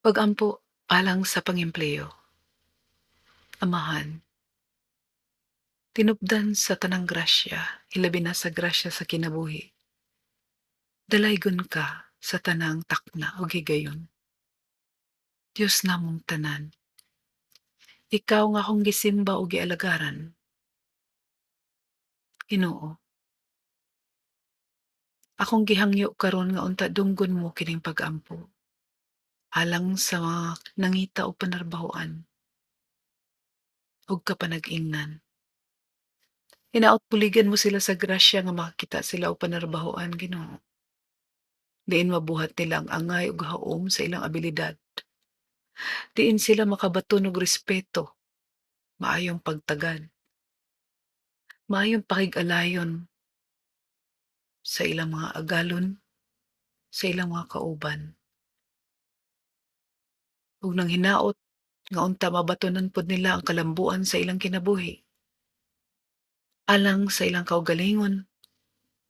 Pag-ampo alang sa pangempleyo. Amahan, tinubdan sa tanang grasya, hilabi na sa grasya sa kinabuhi. Dalaygon ka sa tanang takna ug higayon. Dios namong tanan. Ikaw nga akong gisimba ug gialagaran. Ginoo, akong gihangyo karon nga unta dunggon mo kining pag-ampo alang sa mga nangita og panarbahoan ug kapanag-ingnan. Hinaot buligan mo sila sa grasya nga makakita sila og panarbahoan, Ginoo. Diin mabuhat nila ang angay ug haom sa ilang abilidad. Diin sila makabaton og respeto, maayong pagtagad, maayong pakig-alayon sa ilang mga agalon, sa ilang mga kauban. Ug nang hinaot nga unta mabatonan pod nila ang kalambuan sa ilang kinabuhi, alang sa ilang kaugalingon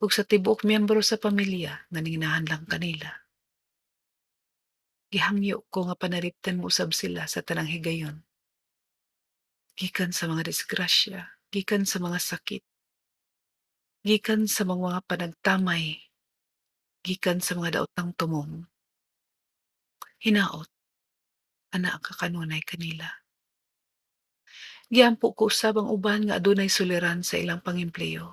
ug sa tibuok miyembro sa pamilya nga nanginahanglan kanila. Gihangyo ko nga panalipdan mo usab sila sa tanang higayon, gikan sa mga disgrasya, gikan sa mga sakit, gikan sa mga panagtamay, gikan sa mga daotang tumong. Hinaot, anaa ka kanunay kanila. Giampo ko usab ang uban nga adunay suliran sa ilang pangempleyo.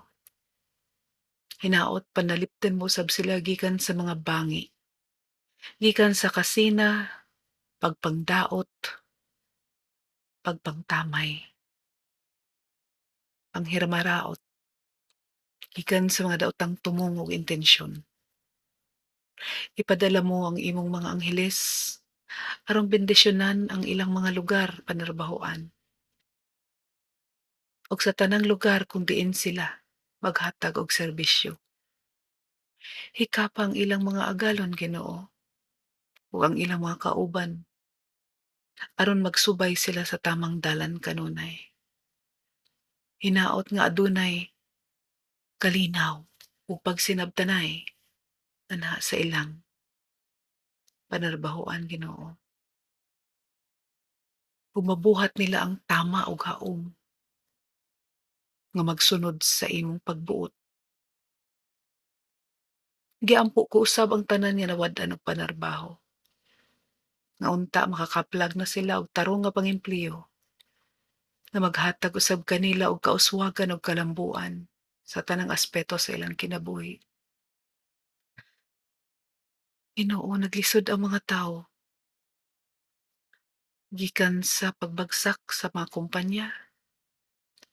Hinaot panalipdan mo usab sila gikan sa mga bangi, gikan sa kasina, pagpangdaot, pagpangtamay, panghirmaraot, gikan sa mga daotang tumong ug intensyon. Ipadala mo ang imong mga angheles aron bendisyonan ang ilang mga lugar panarbahoan ug sa tanang lugar kung diin sila maghatag og serbisyo. Hikapa ang ilang mga agalon, Ginoo, ug ang ilang mga kauban aron magsubay sila sa tamang dalan kanunay. Hinaot nga adunay kalinaw ug pagsinabtanay anha sa ilang panarbahoan, Ginoo. Ug mabuhat nila ang tama ug haom nga magsunod sa imong pagbuot. Giampo ko usab ang tanan nga nawad-an og panarbaho, nga unta makakaplag na sila og tarong nga pangempleyo nga maghatag usab kanila og kauswagan ug kalambuan sa tanang aspeto sa ilang kinabuhi. Ginoo, naglisod ang mga tawo gikan sa pagbagsak sa mga kumpanya,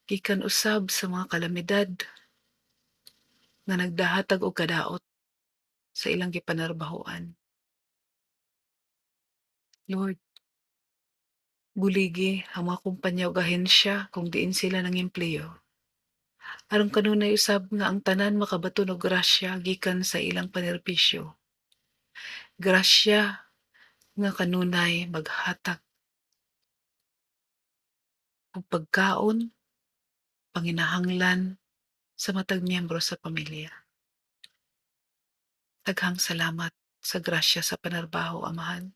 gikan usab sa mga kalamidad nga nagdahatag og kadaot sa ilang gipanarbahoan. Lord, buligi ang mga kumpanya ug ahensya kung diin sila nangempleyo aron kanunay usab nga ang tanan makabaton og grasya gikan sa ilang panerbisyo. Grasya nga kanunay maghatag og pagkaon, panginahanglan sa matag miyembro sa pamilya. Daghang salamat sa grasya sa panarbaho, Amahan.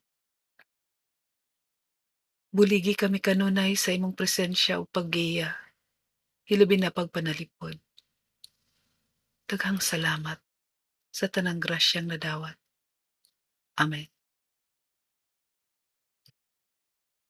Buligi kami kanunay sa imong presensya ug paggiya, hilabi na pagpanalipod. Daghang salamat sa tanang grasyang nadawat. Amen.